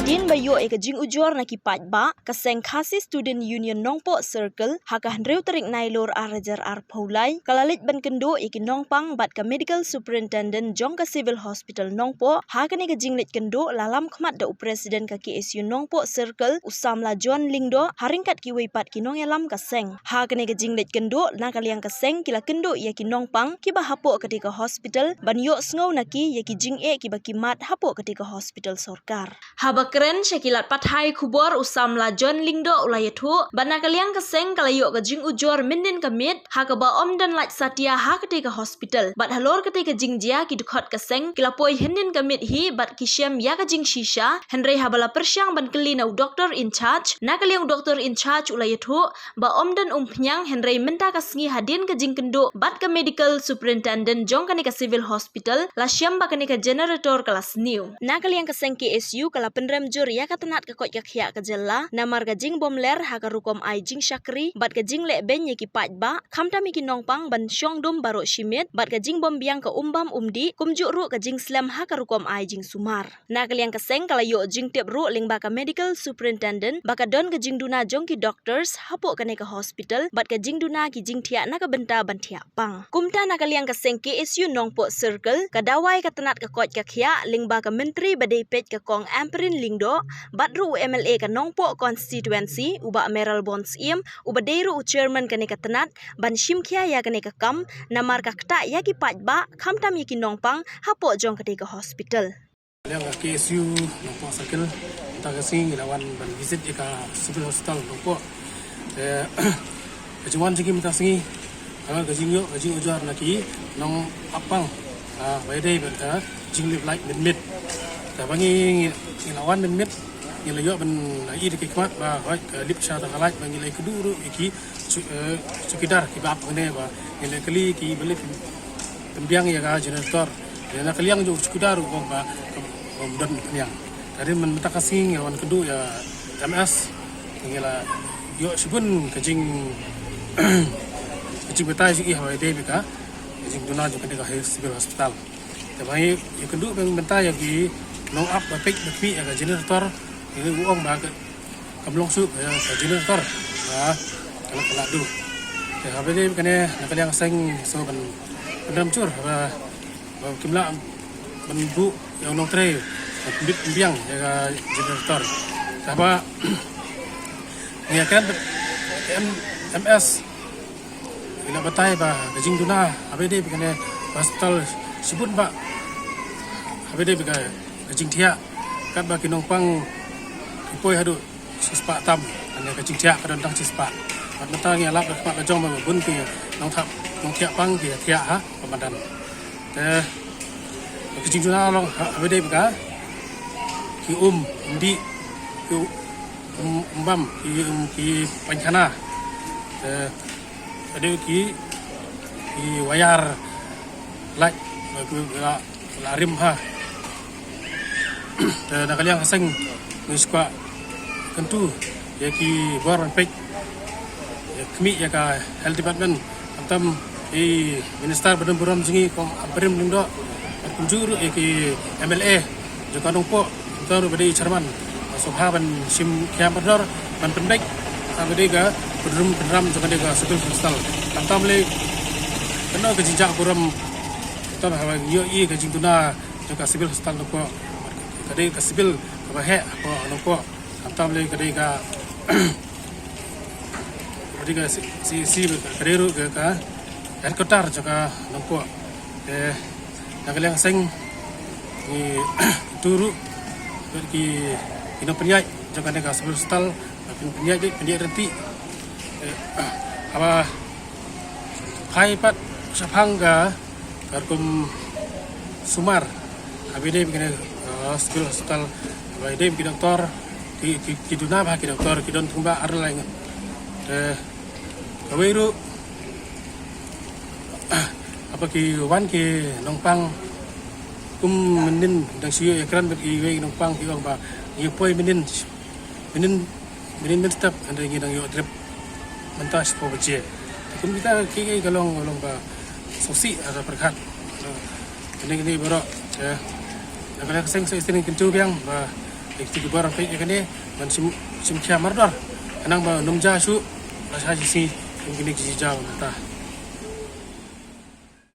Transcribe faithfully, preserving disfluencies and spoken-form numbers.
Hadien ba ïoh ïa ka jingujor na ki paidbah, ka seng Khasi Student Union Nongpoh Circle, ha ka hynriew tarik Nailur arhajar arphew lai, ka la leit ban kynduh ïa ki nongpang bad ka Medical Superintendent jong ka Civil Hospital Nongpoh, ha kane ka jingleit kynduh la lam khmat da u President ka K S U Nongpoh Circle, u Samla John Lyngdoh, ha ryngkat kiwei pat ki nongïalam ka seng. Ha kane ka jingleit kynduh, na ka liang ka seng ki la kynduh ïa ki nongpang kiba hapoh katei ka hospital, ban ïohsngew na ki ïa ki jingeh kiba ki mad hapoh katei ka hospital sorkar. Haba kren sha ki lad pathai khubor, u Samla John Lyngdoh u la ïathuh ba na ka liang ka seng ka la ïoh ka jingujor mynnin ka miet, ha kaba ym don lait satia ha katei ka hospital. Bad halor katei ka jingjia, ki dkhot ka seng ki la poi hynnin ka miet hi bad ki shem ïa ka jingshisha, hynrei haba la pyrshang ban kylli na u doctor in charge, na ka liang u doctor in charge u la ïathuh ba ym don umphniang, hynrei mynta ka sngi hadien ka jingkynduh bad ka Medical Superintendent jong kane ka Civil Hospital, la shem ba kane ka generator ka la sniew. Na ka liang ka seng K S U ka la pynrem jur ïa ka tnat ka koit ka khiah ka jylla, namar ka jingbymler ha ka rukom ai jingshakri bad ka jingleh beiñ ïa ki paidbah, khamtam ïa ki nongpang ban shong dum baroh shi miet, bad ka jingbymbiang ka um bam um dih, kumjuh ruh ka jingslem ha ka rukom ai jingsumar. Na ka liang ka seng ka la ïoh jingtip ruh lyngba ka Medical Superintendent ba ka don ka jingduna jong ki doctors hapoh kane ka hospital, bad ka jingduna ki jingthiah na ka bynta ban thiah pang. Kumta na ka liang ka seng K S U Nongpoh Circle ka dawa ïa ka tnat ka koit ka khiah lyngba ka Myntri ba dei peit ka Kong Ampareen Lyngdoh, bad ruh u M L A ka Nongpoh Constituency, u Bah Mayralborn Syiem, uba dei ruh u Chairman kane ka tnat, ban shim khia ïa kane ka kam, namar ka ktah ïa ki paidbah, khamtam ïa ki nongpang hapoh jong katei ka hospital. Liang ka K S U Nongpoh Circle, mynta ka sngi ngi la wan ban visit ïa ka Civil Hospital Nongpoh. Te, ka jingwan jong ngi mynta ka sngi, ka wan ka jingïoh ka jingujor na ki nongap pang, ah, ba ïadei bad ka jinglip lait mynmiet. Te ba ngi, ngi, ngi la wan mynmiet, ngi la ïoh ban ïohi da ki khmat ba hooid ka lip sha tang ka lait, ba ngi la ïakynduh ruh ïa ki chu-, eh, chowkidar kiba ap hangne, ba ngi la kylli kiba leit pynbiang ïa ka generator. Ïa na ka liang jong u chowkidar u ong ba kam don pynïang. Te hadien mynta ka sngi ngi wan kynduh ïa M S, ngi la ïoh shibun ka jing, ka jingbatai jong i haba ïadei bad ka jingduna jong kane ka Civil Hospital. Te ba ngi ïakynduh bad mynta ïa ki nongap ba peit ba khmih ïa ka generator, ngi, u ong ba ka kam long shuh, eh, ka generator. Ah, ka la, ka la duh. Te haba ïadei bad kane, na ka liang ka seng sngewbha ban pynrem jur, haba, ba kim lah ban buh ïa u nongtrei ban pynbit pynbiang ïa ka generator. Te haba ngi ïakren bad M-, M S, ngi la batai ba ka jingduna haba ïadei bad kane hospital shibun bha, haba ïadei bad ka, ka jingthiah, katba ki nongpang ki poi haduh shispah tam, hynrei ka jingthiah ka don tang shispah. Bad mynta ngi ïalap da khmat ka jong ba bun ki nongthiah, nongthiah pang ki thiah ha ka madan. Te ka jingduna long ha, haba ïadei bad ka, ki um, um dih, ki um, um bam, ki um, ki painkhana. Te ka dei ki, ki wire light ba ki la, la rim ha. Te na ka liang ka seng ngi shu kwah kyntu ïa ki bor ban peit, ïa khmih ïa ka health department, khamtam i minister ba don burom jong ngi Kong Ampareen Lyngdoh, bad kumjuh ruh ïa ki M L A jong ka Nongpoh, kumta ruh ba dei chairman sngewbha ban shim khia mardor ban pynbeit, ah, ba dei ka pynrum pynram jong ka dei ka Civil Hospital. Khamtam lei kano ka jingjia burom, khamtam haba ngi ïohi ka jingduna jong ka Civil Hospital Nongpoh, ka dei ka civil kaba heh hapoh Nongpoh. Khamtam lei ka dei ka, ka dei ka C-, C E C, ka dei ruh ka, ka headquarter jong ka Nongpoh. Te na ka liang seng ngi tu ruh bad ki, ki nongpynïaid jong kane ka Civil Hospital, pyn-, pynïaid, pynïaid ryntih. Te haba phai pat shaphang ka, ka rukom sumar, haba ïadei bad kane, eh, Civil Hospital, haba ïadei bad ki doktor, ki, ki, ki duna bha ki doktor, ki don tang ba ar lai ngut. Te kawei ruh, haba ki wan ki nongpang, kum mynnin dang shu ïakren bad kiwei ki nongpang, ki ong ba ngi poi mynnin, mynnin, mynnin mynstep, hynrei ngi dang ïoh drip mynta shiphew baje. Te kum kita kiei kiei ka long, ka long ba sngewsih ha ka pyrkhat. Kane, kane baroh, eh, na ka liang ka seng sa sdang kyntu biang ba Ki bor peit ïa kane ban shim, shim khia mardor. Khnang ba ym jia shuh, la sha shi sngi kum kine ki jia mynta.